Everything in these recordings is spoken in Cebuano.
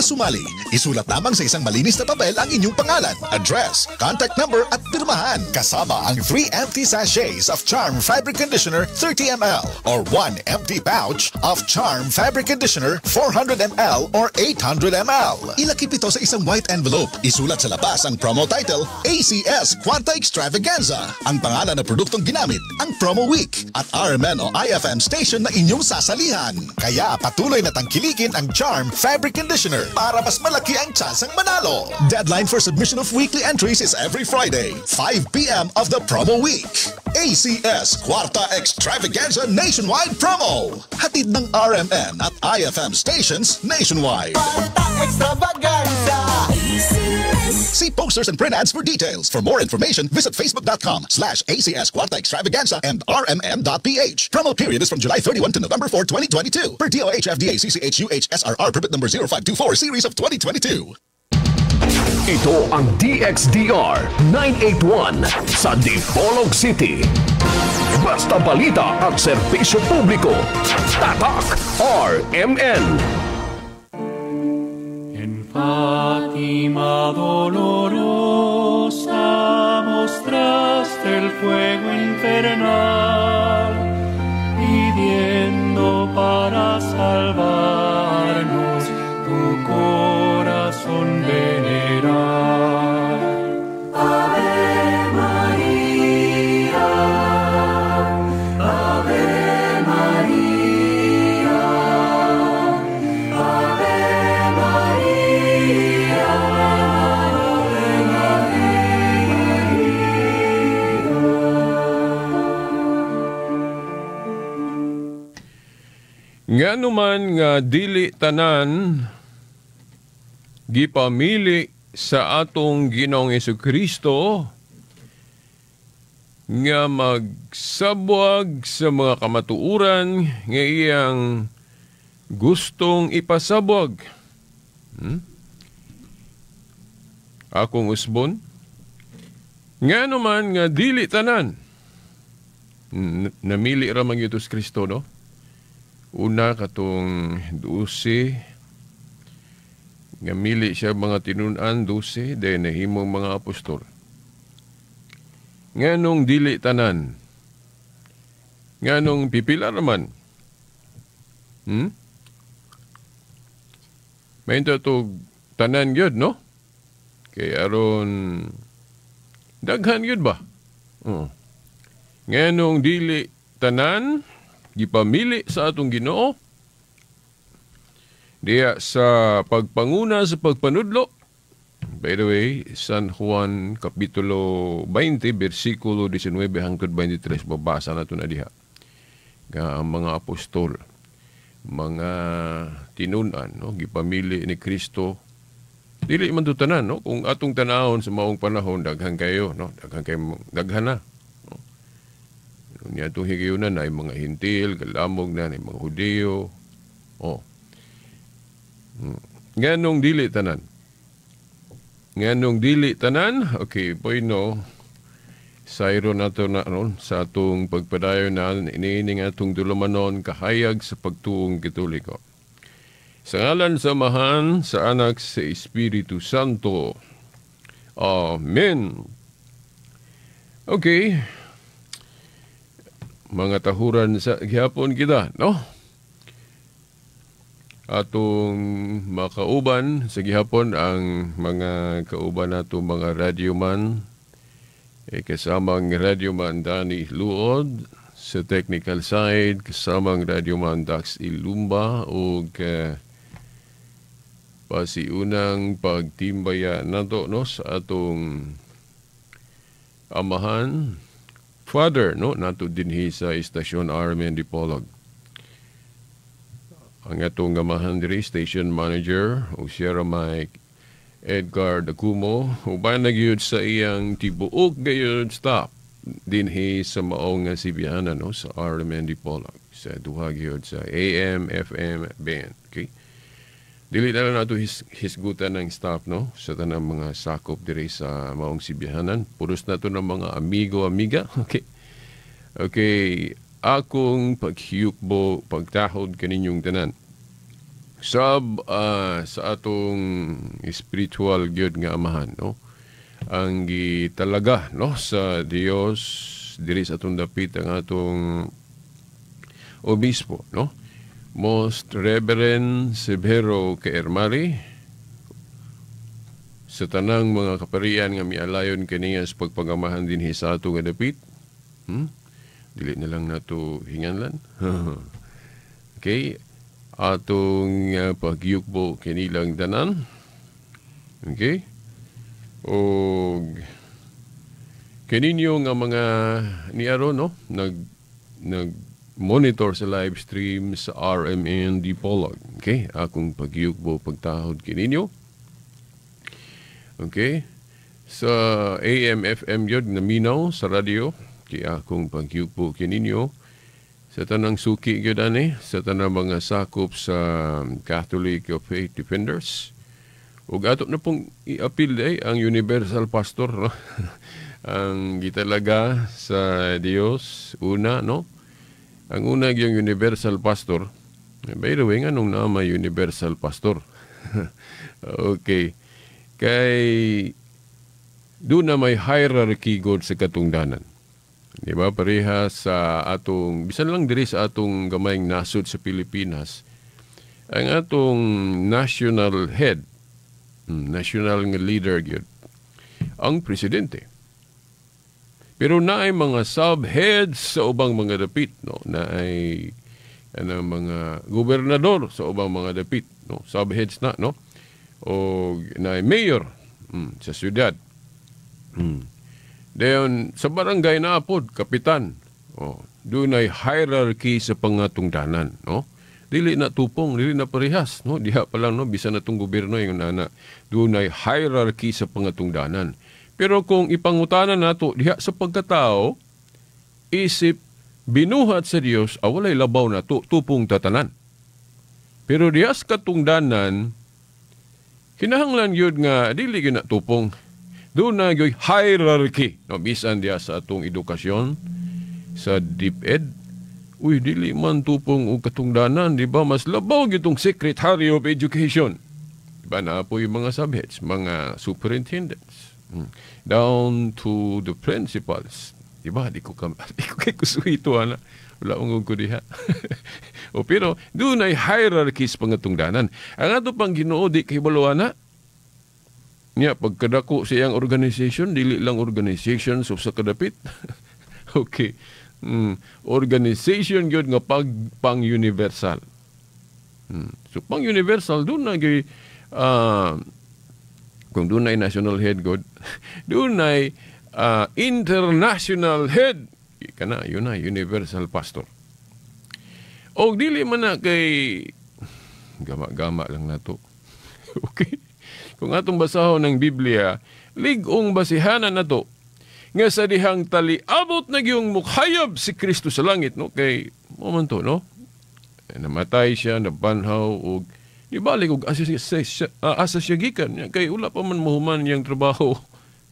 Para sumali, isulat lamang sa isang malinis na papel ang inyong pangalan, address, contact number at pirmahan. Kasama ang 3 empty sachets of Charm Fabric Conditioner 30 ml or 1 empty pouch of Charm Fabric Conditioner 400 ml or 800 ml. Ilakip ito sa isang white envelope. Isulat sa labas ang promo title, ACS Kwarta Extravaganza, ang pangalan ng produktong ginamit, ang promo week, at RMN o IFM station na inyong sasalihan. Kaya patuloy na tangkilikin ang Charm Fabric Conditioner para mas malaki ang tsansang manalo. Deadline for submission of weekly entries is every Friday, 5 p.m. of the promo week. ACS Kwarta Extravaganza Nationwide Promo. Hatid ng RMN at IFM stations nationwide. Kwarta Extravaganza. See posters and print ads for details. For more information, visit facebook.com/ACS Kwarta Extravaganza and rmn.ph. Promo period is from July 31 to November 4, 2022. Per DOH FDA CCH UH SRR permit number 0524 series of 2022. Ito ang DXDR 981 sa Dipolog City. Basta balita at serbisyo publiko. Tatak RMN. En Fátima dolorosa mostraste el fuego infernal, pidiendo para salvarnos tu corazón veneral. Ave María, Ave María, Ave María, Ave María. Ngano man nga dili tanan gipamili sa atong Ginoong Kristo nga magsabwag sa mga kamatuoran nga iyang gustong ipasabwag. Akong usbon, ngano man nga dili tanan. Namili ra man gyud Kristo, no? Una katong 12, nga mili siya mga tinun-an 12, then nahimong mga apostol. Nganong dili tanan? Nganong pipila naman? May to tanan gyud, no? Kay aron daghan gyud ba? Oo. Nganong dili tanan gipamili sa atong Ginoo diya sa pagpanguna sa pagpanudlo? By the way, San Juan Kapitulo 20, versikulo 19 hangtod 23, babasa na ito na diha. Nga ang mga apostol, mga tinunan, no, gipamili ni Kristo. Dili man to tanan, no? Kung atong tanahon sa maong panahon, daghan kayo, no? Daghan kayo, daghan na. No? Niya itong higayunan ay mga Hentil, galamog na, ay mga Hudiyo. Oh. Nganong dili tanan? Nganong dili tanan? Okay, bueno. Sayro nato na ron sa atong pagpadayon na iniining atong dulumanon, kahayag sa pagtuong Katoliko. Sa ngalan sa Amahan, sa Anak, sa Espiritu Santo. Amen. Okay. Mga tahuran sa gihapon kita, no? Atong makauban sa gihapon ang mga kauban nato mga radyoman, kasamang radyoman Danny Luod sa technical side, kasamang radyoman Dax Ilumba ug pasiunang pagtimbaya nato, no, sa atong amahan Father, no, nato dinhi sa istasyon RMN Dipolog. Ang atong amahan diri, station manager o Sierra Mike Edgar Dacumo, uban na gyud sa iyang tibuok gayud staff dinhi sa maong nga sibihanan, no, sa RMN Dipolog sa duha gyud sa AM FM band. Okay. Dili na lang nato hisgutan ng staff, no, sa tanang mga sakop diri sa maong sibihanan. Puros na to ng mga amigo amiga. Okay. Okay, akong paghiyukbo, pagtahod kaninyong tanan. Sab sa atong spiritual gyud nga amahan, no, ang gitalaga, no, sa Dios diri sa atong dapit, ang atong obispo, no, Most Reverend Severo Kaermari, sa tanang mga kaparian nga mialayon kaniya sa pagpagamahan dinhi sa ato nga dapit. Dili na lang nato hinganlan. Okay, atong pagyukbo kanilang tanan. Okay? Og kaninyo nga mga niaro, no, nag nag monitor sa live stream sa RMN Dipolog. Okay? Akong pagyukbo, pagtahod kininyo. Okay? Sa AM FM yun naminaw sa radio, kay akong pagyukbo kininyo sa tanang suki gyud ani, sa tanang mga sakop sa Catholic Faith Defenders. Ug ato na pong iapil ay ang Universal Pastor, no? Ang gitalaga sa Dios una, no? Ang una yung Universal Pastor. By the way, nganong naa may Universal Pastor? Okay. Kay doon na may hierarchy God sa katungdanan. Di ba? Pareha sa atong, bisan lang diri sa atong gamayng nasod sa Pilipinas, ang atong national head, national nga leader gyud, ang presidente. Pero naay mga subheads sa ubang mga dapit, no? Naay ano, mga gobernador sa ubang mga dapit, no? Subheads na, no? O naay mayor sa syudad. Dayon sa barangay na apod, kapitan. Oh, dunay hierarchy sa pangatungdanan, no? Dili na tupong, dili na parehas, no? Diha pa lang, no, bisan na tong gobyerno yung nana, dunay hierarchy sa pangatungdanan. Pero kung ipangutanan nato diha sa pagkatao, isip binuhat sa Dios, walay labaw na to, tupong tatanan. Pero diha sa katungdanan, kinahanglan gyud nga dili gyud na tupong. Doon na gyud hierarchy. No, bisan diha sa atong edukasyon, sa DepEd, uy, dili man tupong og katungdanan, di ba? Mas labaw gyud tong Secretary of Education. Di ba na po yung mga subheads, mga superintendents, down to the principals. Di ba? Di ko kay kusuhito, ana. Wala akong ko diha. O, pero doon ay hierarchy sa pangatungdanan. Ang ato pang Ginoo di kay baluana. Niya, pagkadako sa iyang organization, dili lang organization so sa kadapit. Okay. Organization gyud nga pag pang-universal. So pang-universal, doon na gyud, kung doon ay national head god, doon ay international head. Kana, yun na, Universal Pastor. O dili man na kay gama-gama lang na to. Okay? Kung atong basahon ng Biblia, lig-ong basihanan na to, nga sa dihang taliabot na giyong mukhayab si Kristo sa langit, no? Kay, momento, no? Namatay siya, nabanhaw, og nibalik og asa siya gikan, kay wala pa man mahuman iyang trabaho.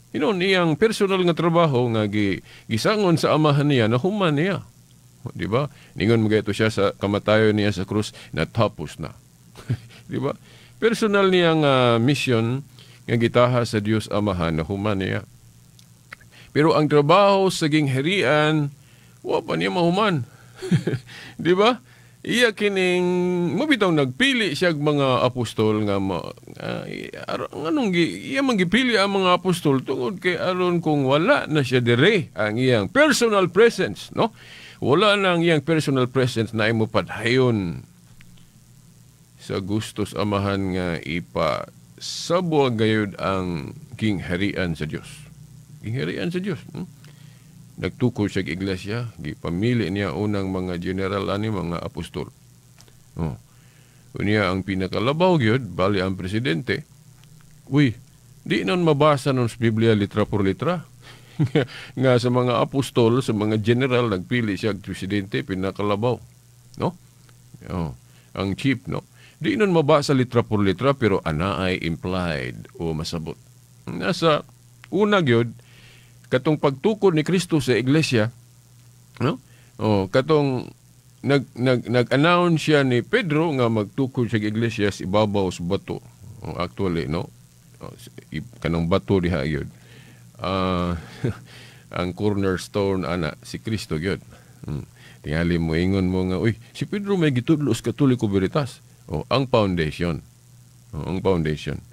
Iyang personal nga trabaho nga gisangon sa amahan niya, nahuman niya. Di ba? Ningon mga ito siya sa kamatayon niya sa krus, natapos na. Di ba? Personal niyang mission nga gitaha sa Dios Amahan, nahuman niya. Pero ang trabaho sa gingharian, wa pa niya mahuman. Di ba? Iya kining mabitaw nagpili siya mga apostol nga nganong iya man gipili ang mga apostol tungod kay aron kung wala na siya dire ang iyang personal presence, no? Wala na ang iyang personal presence na imo padayon sa gustos Amahan nga ipa sabuag gayud ang gingharian sa Dios. Gingharian sa Dios. Nagtukod siya og iglesia, gipamili niya unang mga general ani mga apostol. Oh. Unya ang pinakalabaw gyud bali ang presidente. Uy, di nun mabasa nun sa Biblia litra por litra. Nga sa mga apostol, sa mga general nagpili siya og presidente pinakalabaw, no? Oh, ang chief, no? Di nun mabasa litra por litra pero ana ay implied o masabot. Nasa una gyud katong pagtukod ni Kristo sa iglesia, no? Oh, katong nag nag nag-announce siya ni Pedro nga magtukod siya iglesia sa ibabaw sa bato. Oh, actually, no? Oh, kanang bato diha gyud. Ang cornerstone ana si Kristo gyud. Tingali mo ingon mo nga, "Uy, si Pedro may gitudlo sa Katoliko Veritas." Oh, ang foundation. Oh, ang foundation.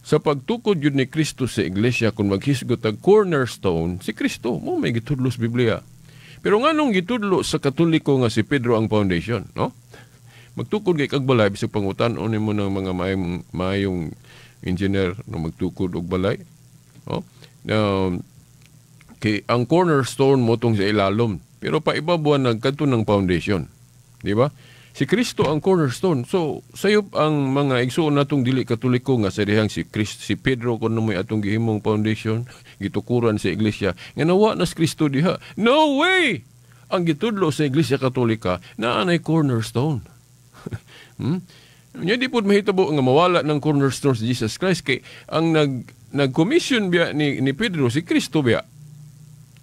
Sa pagtukod yun ni Kristo sa iglesia, kung maghisgot ang cornerstone, si Kristo, mo may gitudlo sa Biblia. Pero nganong gitudlo sa Katoliko nga si Pedro ang foundation, no? Magtukod kay kag balay, bisag pangutan-on nimo ng mga maayong engineer no magtukod og balay. Oh? Now, kay ang cornerstone mo tong sa ilalom, pero paibabaw nagkadto ng foundation. Di ba? Si Kristo ang cornerstone. So, sayop ang mga igsuon natong dili Katoliko nga sa dihang si Christ, si Pedro kuno may atong gihimong foundation, gitukuran sa iglesia. Nga nawa na si Kristo diha. No way! Ang gitudlo sa Iglesia Katolika naa nay cornerstone. Nya di pud mahitabo nga mawala ng cornerstone si Jesus Christ kay ang nag-commission biya ni Pedro si Kristo biya.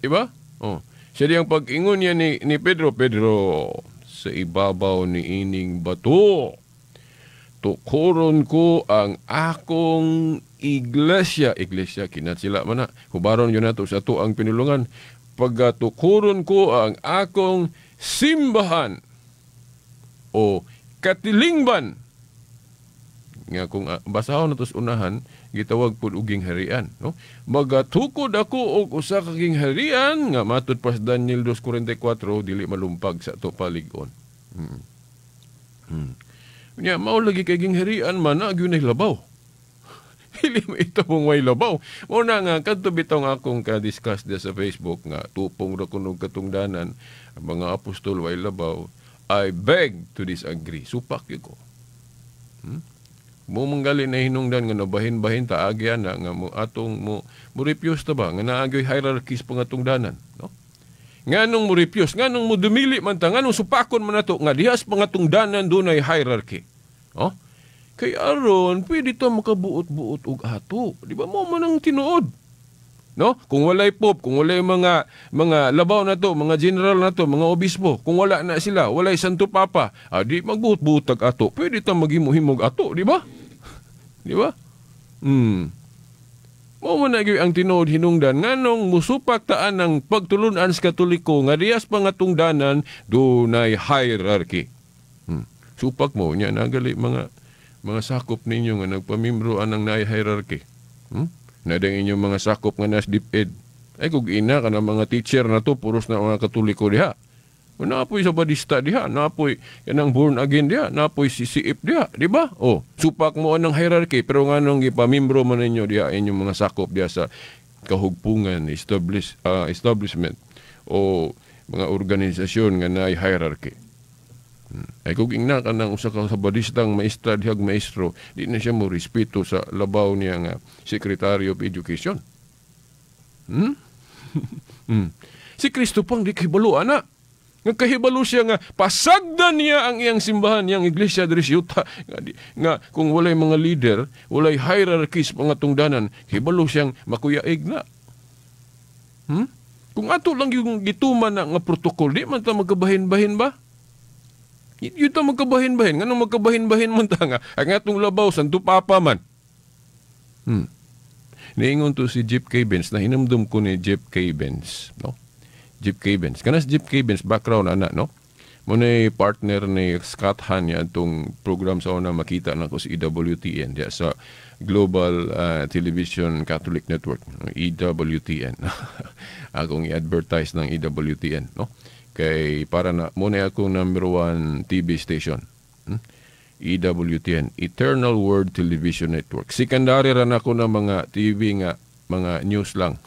Diba? Oh. Siya diyang pag-ingon niya ni Pedro, "Pedro, sa ibabaw ni ining bato, tukuron ko ang akong iglesia." Iglesia, kinat sila man na. Hubaron yun nato sa ato ang pinulungan. "Pagatukuron ko ang akong simbahan o katilingban." Nga kung basahon nato sa unahan, gitawag pud og gingharian, no? "Magatukod ako og usa ka gingharian nga matud pa sa Daniel 2:44 dili malumpag sa ato palig-on." Nya mao lagi kay gingharian man na gyud labaw. Dili mo ito mong way labaw. Mao na nga kadto bitaw nga akong ka-discuss sa Facebook nga tupong ra kuno katungdanan ang mga apostol way labaw. I beg to disagree. Supak gyud ko. Mo manggali na hinungdan nga nabahin-bahin ta agya na nga mo atong mo refuse ta ba nga naagyoy hierarchies pangatungdanan, no? Nganong mo refuse, nganong mo dumili man ta, nganong supakon man nato nga dihas pangatungdanan dunay hierarchy? Oh? Kay aron pwede ta makabuot-buot og ato. Di ba mo man ang tinuod? No? Kung walay pope, kung walay mga labaw na to, mga general na to, mga obispo, kung wala na sila, walay Santo Papa, di magbuot-buot tag ato. Pwede ta maghimo-himog ato, di ba? Di ba? Mao man na gyud ang tinuod hinungdan nganong musupak taan ang pagtulunan sa Katoliko nga diyas pangatungdanan dunay hierarchy. Supak mo nya nagali mga sakop ninyo nga nagpamimbro anang naay hierarchy. Nadang inyong mga sakop nga nas DepEd. Ay kung ina ka mga teacher na to puros na mga Katoliko diha. Naapoy Sabadista diha, naapoy kanang born again diha, naapoy CCF diha, di ba? Oh, supak mo anang hierarchy pero nganong gipamimbro man ninyo diha inyong mga sakop diha sa kahugpungan, establishment o mga organisasyon nga naay hierarchy. Ay kung ingna ka ng usa ka Sabadistang maestra dihag maestro, di na siya mo respeto sa labaw niya nga Secretary of Education. Si Kristo pang di kahibalo ana. Nga kahibalo siya nga pasagdan niya ang iyang simbahan, iyang iglesia diri sa yuta. Nga kung walay mga leader, walay hierarchies pangatungdanan, kahibalo siyang makuyaig na. Kung ato lang yung gituman na nga protocol, di man ta magkabahin-bahin ba? Yun ta magkabahin-bahin. Nganong magkabahin-bahin man ta nga? Ang atong labaw, Santo Papa man. Niingon to si Jeff K. Benz, na hinumdum ko ni Jeff K. Benz, no? Jeff K. Benz. Kanas Jeff K. Benz, background ana, no? Muna partner ni Scott Hahn niya itong program sa una makita na ko sa EWTN diya sa Global Television Catholic Network, EWTN. Akong i-advertise ng EWTN, no? Kay para na muna akong number one TV station. EWTN, Eternal Word Television Network. Secondary ra nako na mga TV nga mga news lang.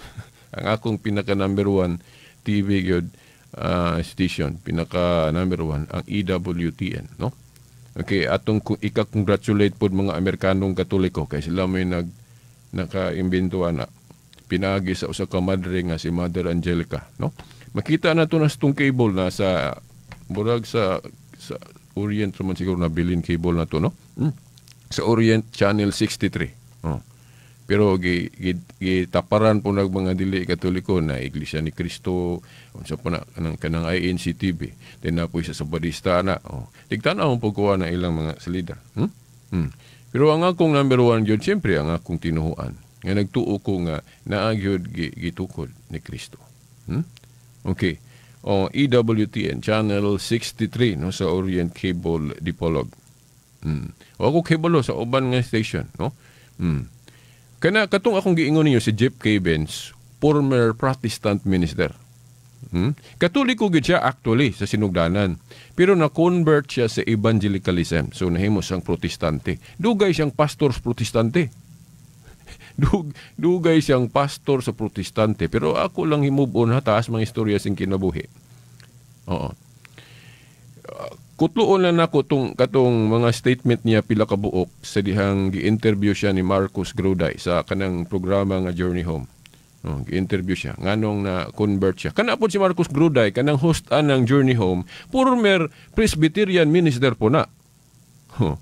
Ang akong pinaka number one TV gyud station, pinaka number one ang EWTN, no? Okay, atong ika-congratulate pod mga Amerikanong Katoliko kay sila may naka-imbento ana pinaagi sa usa ka madre nga si Mother Angelica, no? Makita na to na sa tong cable na sa murag sa Orient man siguro na bilin cable na to, no? Sa Orient Channel 63. Oh. Pero gitaparan po nag mga dili Katoliko na Iglesia ni Cristo, unsa pa na kanang kanang INCTV. Then na po isa sa Badista na. Oh. Tigtan-aw po kuha na ilang mga salida. Pero ang akong number one gyud, siyempre ang akong tinuhuan nga nagtuo ko nga naa gyud gitukod ni Kristo. Okay. O EWTN Channel 63, no, sa Orient Cable Dipolog. O ako cable sa uban nga station, no? Kana katong akong giingon ninyo si Jeff Cavins, former Protestant minister. Katoliko gyud siya actually sa sinugdanan. Pero na-convert siya sa evangelicalism. So nahimo siyang Protestante. Dugay siyang pastor sa Protestante. Dugay siyang pastor sa Protestante. Pero ako lang himubon ha, taas mga istorya sing kinabuhi. Oo. Kutluon na nako tong katong mga statement niya pila ka buok sa dihang gi-interview siya ni Marcos Gruday sa kanang programa nga Journey Home. Oh, gi-interview siya nganong na convert siya. Kana pod si Marcos Gruday, kanang host anang Journey Home, former Presbyterian minister po na. Huh.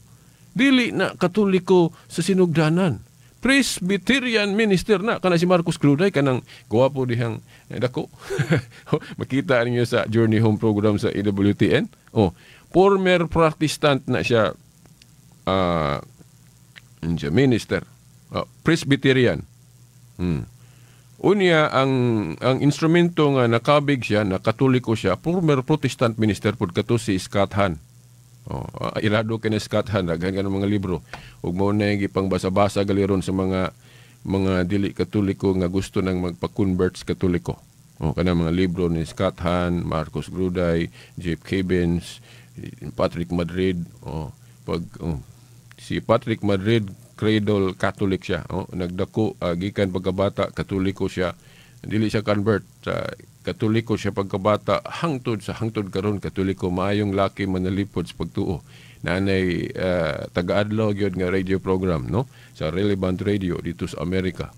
Dili na Katoliko sa sinugdanan. Presbyterian minister na kana si Marcos Gruday, kanang gwapo dihang dako. Makita ninyo sa Journey Home program sa EWTN. Oh, former Protestant na siya, minister, Presbyterian. Unya ang instrumento nga nakabig siya, na Katoliko siya, former Protestant minister pud kato si Scott Hahn. Oh, irado kay ni Scott Hahn, daghan ka ng mga libro. Ug mao na yung gipangbasa-basa galiron sa mga dili Katoliko nga gusto nang magpa-convert sa Katoliko. Oh, kanang mga libro ni Scott Hahn, Marcos Gruday, Jeff Cavins, Patrick Madrid. Oh, pag oh, si Patrick Madrid, cradle Catholic siya. Oh, nagdako gikan pagkabata Katoliko siya. Dili siya convert sa Katoliko siya pagkabata hangtod sa hangtod karon Katoliko, maayong laki manalipod sa pagtuo. Naanay taga-adlaw gyud nga radio program, no, sa Relevant Radio dito sa Amerika.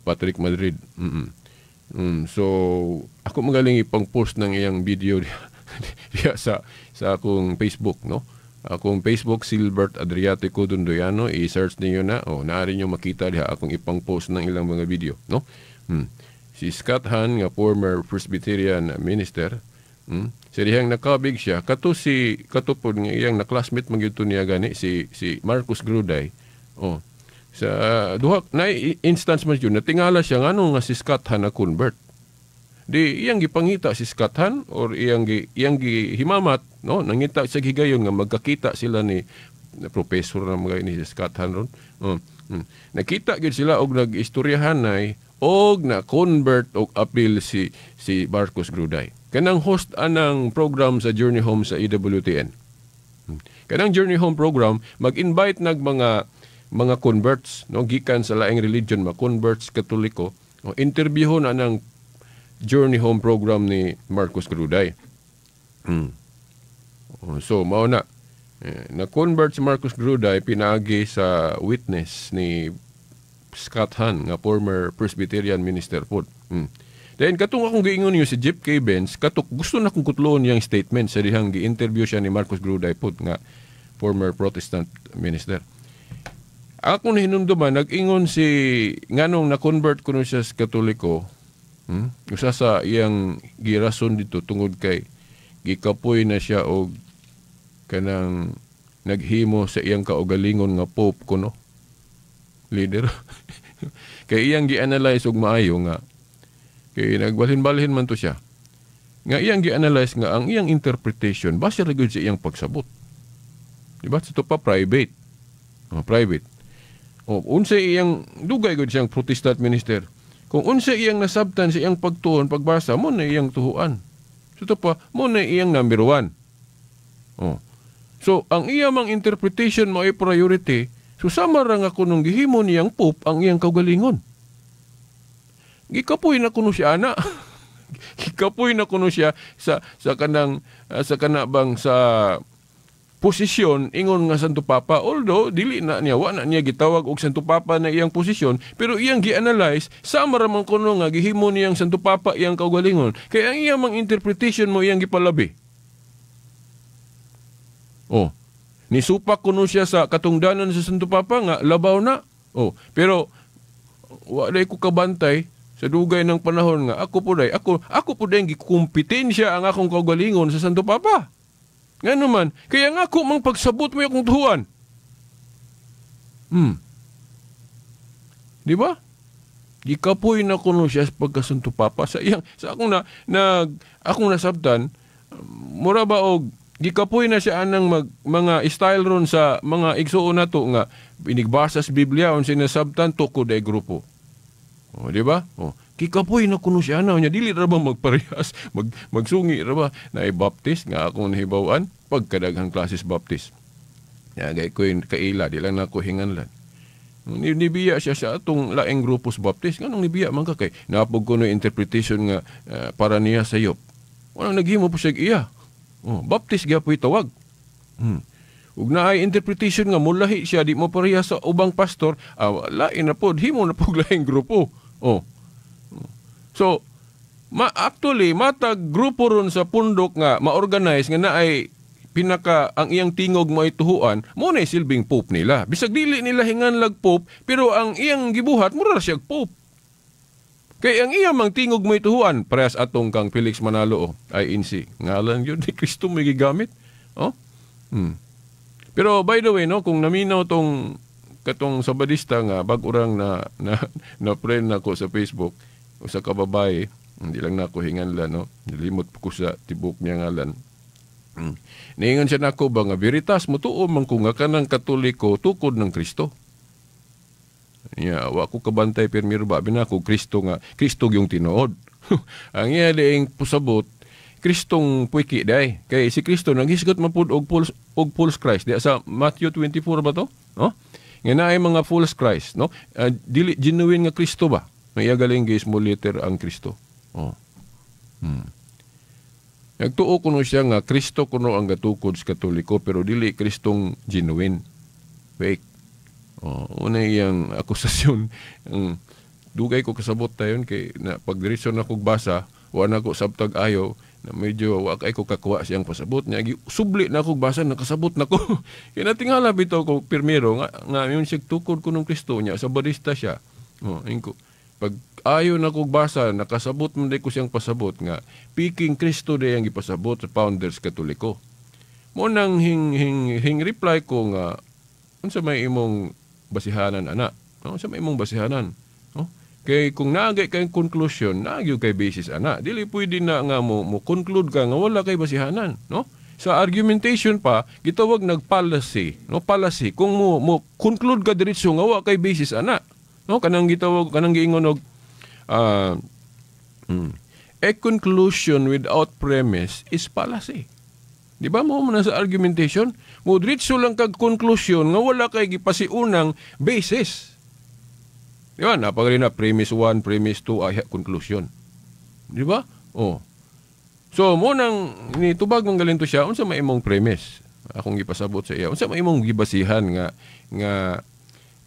Patrick Madrid. So ako magaling ipang-post ng iyang video diya sa akong Facebook, no. Akong Facebook, Silbert Adriatico Dondoyano, i-search niyo na o naari niyo makita diha akong ipang-post ng ilang mga video, no. Si Scott Hahn nga former Presbyterian minister, sa dihang nakabig siya kato si kato pod nga iyang na-classmate man gyud to niya gani si Marcos Gruday. Oh. Sa duha na instance man yun, natingala siya ngano nga si Scott Hahn na convert. Di iyang gipangita si Scott Hahn or iyang gihimamat, no, nangita sa higayon nga magkakita sila ni professor na mga ni si Scott Hahn ron. Oh. Nakita gyud sila og nag-istoryahan nay og na convert og appeal si Marcos Gruday. Kanang host anang program sa Journey Home sa EWTN. Kanang Journey Home program mag-invite nag mga converts, no, gikan sa laing religion ma-converts Katoliko, no, interviewon anang Journey Home program ni Marcos Gruday. So mao na na-convert si Marcos Gruday pinaagi sa witness ni Scott Hahn nga former Presbyterian minister pod. Then katong akong giingon niyo si Jeff Cavins, katok gusto na kong kutloon niyang statement sa dihang gi-interview siya ni Marcos Gruday pod nga former Protestant minister. Ako nahinumduman, nag-ingon si nganong na-convert kuno siya sa Katoliko, usa sa iyang girason dito tungod kay gikapoy na siya og kanang naghimo sa iyang kaugalingon nga pope kuno leader. Kay iyang gi-analyze og maayo nga kay nagbalhin-balhin man to siya. Nga iyang gi-analyze nga ang iyang interpretation base ra gyud sa iyang pagsabot. Di ba? Ito pa private. Oh, private. O, unsa iyang dugay gud siyang Protestant minister. Kung unsa iyang nasabtan sa iyang pagtuon, pagbasa, mo na iyang tuhuan. So ito pa, mo na iyang number one. Oh. So, ang iyang mang interpretation mo ay priority. So, sama ra nga kunong gihimo niyang pope ang iyang kaugalingon. Gikapoy na kuno siya ana. Gikapoy na kuno siya sa kanang sa kana bang sa posisyon ingon nga Santo Papa, although dili na niya, wa na niya gitawag og Santo Papa na iyang posisyon, pero iyang gi-analyze sama ra man kuno nga gihimo niyang Santo Papa iyang kaugalingon, kay ang iyang mang interpretation mo iyang gipalabi. Oh, nisupak kuno siya sa katungdanan sa Santo Papa nga labaw na. Oh, pero Wa ko kabantay sa dugay ng panahon nga ako po day, ako po day gikumpetensya ang akong kaugalingon sa Santo Papa. Nga naman, kaya nga ako mang pagsabot mo akong tuhuan. Di ba? Gikapoy na kuno siya sa pagka Santo Papa sa iyang sa akong na, na akong nasabtan, mura ba og gikapoy na siya anang mga style ron sa mga igsuon nato nga inigbasa sa Biblia unsa nasabtan tukod ay grupo. O, di ba? O, gikapoy na kuno siya ana nya dili ra ba magparehas, magsungi ra ba na Baptist nga akong nahibaw-an pagkadaghang klases Baptist. Ya gay ko kaila di lang nako hinganlan. Nibiya siya sa atong laing grupo sa Baptist. Nganong nibiya man ka kay napog ko no interpretation nga para niya sayop. Walang naghimo po siya iya. Oh, Baptist gyapoy tawag. Ug naay interpretation nga mulahi siya di mo pareha sa ubang pastor, lain na pod himo na pog laing grupo. Oh. So, actually matag grupo ron sa pundok nga ma-organize nga naay pinaka ang iyang tingog mo ay tuhuan, mo na silbing pope nila. Bisag dili nila hinganlag pope, pero ang iyang gibuhat mura ra siya pope. Kay ang iyang mang tingog mo tuhuan, parehas atong kang Felix Manalo, oh, INC. Ngalan yun ni Kristo may gigamit. Oh? Pero by the way, no, kung naminaw tong katong Sabadista nga bag-o rang na friend nako sa Facebook, usa ka babae, hindi lang nako hinganlan, no. Nilimot ko sa tibok niya ngalan. Niingon siya nako ba nga veritas mutuo man ko nga kanang Katoliko tukod ng Kristo. Ya, wa ko kabantay pirmiro ba binako Kristo nga Kristo yung tinuod. Ang iya diing pusabot Kristong puiki day. Kay si Kristo naghisgot man pud og false Christ. Diya sa Matthew 24 ba to? No? Nga naay mga false Christ, no? Dili genuine nga Kristo ba? May iya galing gi small letter ang Kristo. Oh. Nagtuo kuno siya nga Kristo kuno ang gatukod sa Katoliko pero dili Kristong genuine. Fake. Oh, una iyang akusasyon ang dugay ko kasabot tayon kay na pagdiretso na kog basa, wa na ko sabtag ayo na medyo wa kay ko kakuha siyang pasabot niya. Subli na kog basa, nakasabot na ko. Kay natingala bitaw ko pirmero nga yun siya tukod ko ng Kristo niya, Sabadista siya. Oh, ingko pag ayo na kog basa, nakasabot man ko siyang pasabot nga piking Kristo day ang gipasabot sa founders Katoliko. Mo nang hing reply ko nga unsa may imong basihanan ana? No, unsa may imong basihanan? No? Kay kung naagay kay conclusion, naagyo kay basis ana. Dili pwede na nga mo conclude ka nga wala kay basihanan, no? Sa argumentation pa, gitawag nag fallacy, no? Fallacy. Kung mo conclude ka diretso nga wa kay basis ana. No, kanang gitawag kanang giingon og a conclusion without premise is fallacy. Di ba mo man sa argumentation? Mo diretso lang kag conclusion nga wala kay gipasiunang basis. Di ba? Napagari na premise 1, premise 2 ay conclusion. Di ba? Oh. So mo nang nitubag mong galinto siya unsa may imong premise? Akong gipasabot sa iya. Unsa may imong gibasihan nga nga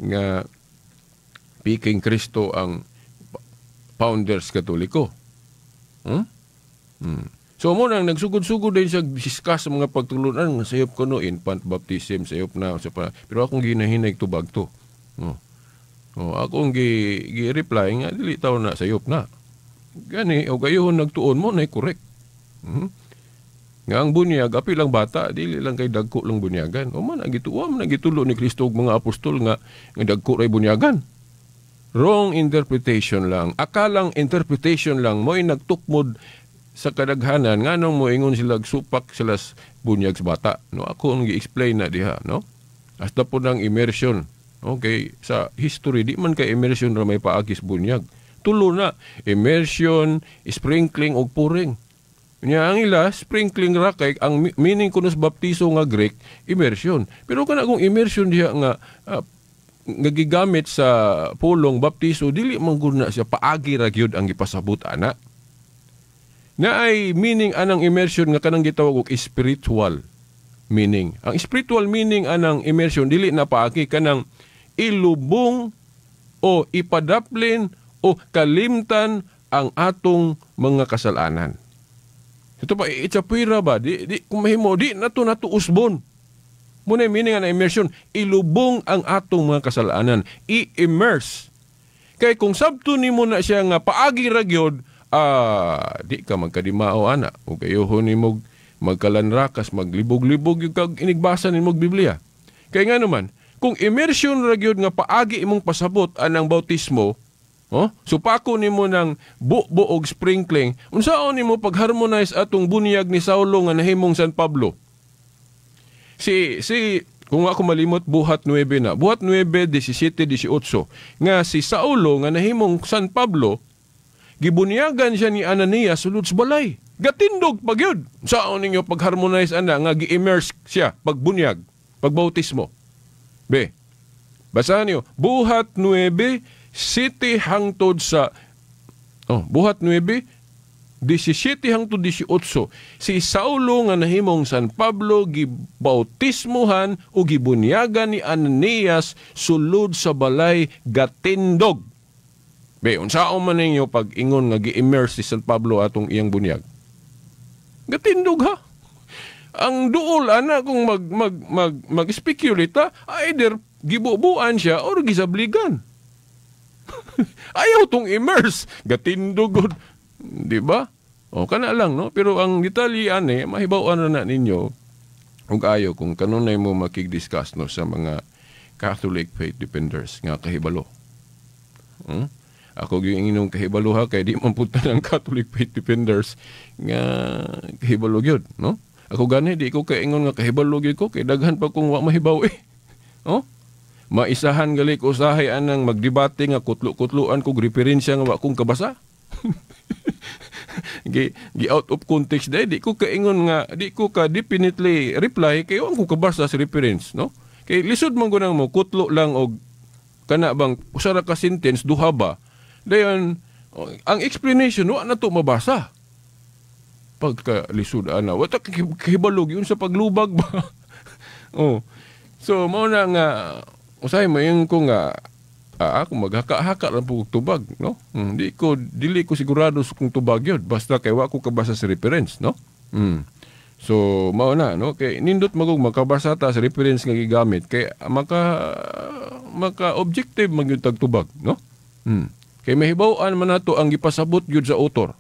nga piking Kristo ang founders Katoliko? So mo nang nagsugod-sugod din siya discuss sa mga pagtulunan nga sayop kuno infant baptism sayop na sa pa. Pero akong ginahinay tubag to. Oh. Oh, akong gi-reply nga dili taw na sayop na. Gani og gayuhon nagtuon mo na correct. Nga ang bunyag apil lang bata dili lang kay dagko lang bunyagan. O man ang gituo man ang gitulo ni Kristo ug mga apostol nga nga dagko ray bunyagan. Wrong interpretation lang. Akalang interpretation lang mo'y nagtukmod sa kadaghanan nganong moingon sila supak sila bunyag sa bata. No, ako ang gi-explain na diha, no? Hasta po ng immersion. Okay, sa history di man kay immersion ra may paagis bunyag. Tulo na immersion, sprinkling og pouring. Nya ang ila sprinkling ra kay ang meaning kuno sa baptiso nga Greek immersion. Pero kana kung immersion diha nga nga gigamit sa pulong baptiso dili man gud na siya paagi ra gyud ang gipasabot ana. Na ay meaning anang immersion nga kanang gitawag og spiritual meaning. Ang spiritual meaning anang immersion dili na paagi kanang ilubong o ipadaplin o kalimtan ang atong mga kasalanan. Ito pa itsapwira ba di kung mahimo di nato nato usbon. Muna meaning ang immersion, ilubong ang atong mga kasalanan, i-immerse. Kay kung sabto nimo na siya nga paagi ra gyud, di ka magkadimao ana. O kayohon nimo magkalanrakas, maglibog-libog yung kag inigbasa nimo Biblia. Kay nga naman, kung immersion ra gyud nga paagi imong pasabot anang bautismo, oh, so pako nimo ng bubo og sprinkling, unsaon nimo pag-harmonize atong bunyag ni Saulo nga nahimong San Pablo? Si kung ako malimot, buhat 9 na. Buhat 9, 17, 18. Nga si Saulo nga nahimong San Pablo, gibunyagan siya ni Ananias sulod sa balay. Gatindog pag yun. Saan ninyo pag-harmonize ana nga gi-immerse siya pagbunyag, pagbautismo. Be, basahan niyo. Buhat 9, 7 hangtod sa buhat 9, 17 hangtod 18. Si Saulo nga nahimong San Pablo gibautismuhan o gibunyagan ni Ananias sulod sa balay gatindog. Be, unsaon man ninyo pag-ingon nga gi-immerse si San Pablo atong iyang bunyag? Gatindog ha. Ang duol ana kung mag-speculate ha, either gibubuan siya or gisabligan. Ayaw tong immerse, gatindog, di ba? O kana lang no, pero ang detalye ane mahibaw-an na ninyo ug ayo kung kanunay mo makig-discuss no sa mga Catholic faith defenders nga kahibalo. Ako gyud inong kahibalo ha, kay di man pud ang Catholic faith defenders nga kahibalo gyud, no? Ako gani di ko kaingon nga kahibalo gyud ko kay daghan pa kong wa mahibaw eh. Oh? Maisahan gali ko usahay anang magdebate nga kutlo-kutloan kog referensya nga wa kong kabasa. Gi out of context dai, di ko kaingon nga di ko ka definitely reply kay wa ko kabasa sa reference, no? Kay lisod man gunang mo kutlo lang og kana bang usa ra ka sentence duha ba. Dayon ang explanation wa na to mabasa. Pagka lisod ana, wa ta kahibalog yun sa paglubag ba. Oh. So mao na nga usahay mo ko nga ako maghaka-haka lang po tubag, no? Di ko dili ko sigurado kung tubag yun basta kay wa ko kabasa sa reference, no? So mao na, no? Kay nindot magug makabasa ta sa reference nga gigamit kay maka objective man gyud tag tubag, no? Kay mahibaw-an man nato ang gipasabot gyud sa author.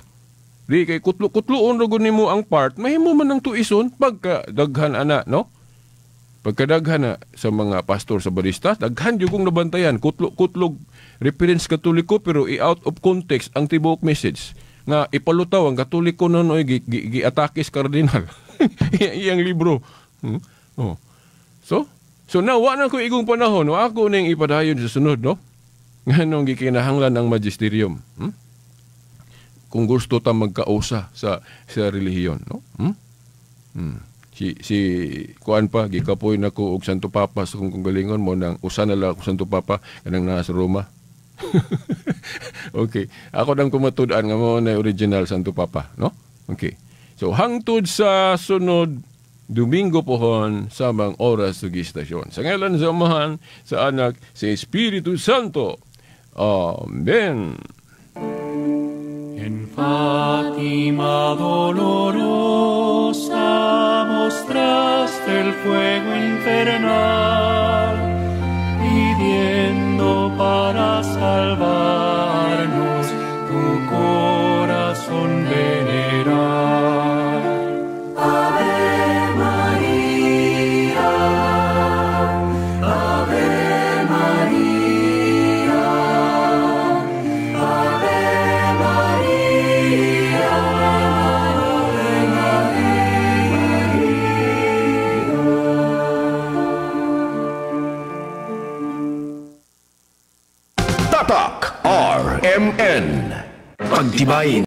Di kay kutlo-kutloon ra gud nimo ang part, mahimo man ang tuison pagka daghan ana, no? Pagkadaghan na sa mga pastor sa barista, daghan gyud kong nabantayan, kutlo-kutlog reference Katoliko pero i-out of context ang tibuok message nga ipalutaw ang Katoliko noon oy gi-atake sa kardinal. Iyang libro. Oh. So now wa na ko igong panahon, wa ako ning ipadayon sa sunod, no? Nganong gikinahanglan ang magisterium. Kung gusto ta magkausa sa relihiyon, no? Si kuan pa gikapoy nako og Santo Papa sa kung galingon mo nang usa na lang Santo Papa kanang naa sa Roma. Okay, ako nang kumatud-an nga mao na original Santo Papa, no? Okay. So hangtod sa sunod Domingo pohon samang oras ug istasyon. Sa ngalan sa Amahan, sa Anak, sa Espiritu Santo. Amen. En Fátima dolorosa mostraste el fuego infernal, pidiendo para salvarnos tu corazón venerar. Ave María, Ave María, Ave María, Ave María. Tatak RMN. Pagtibayin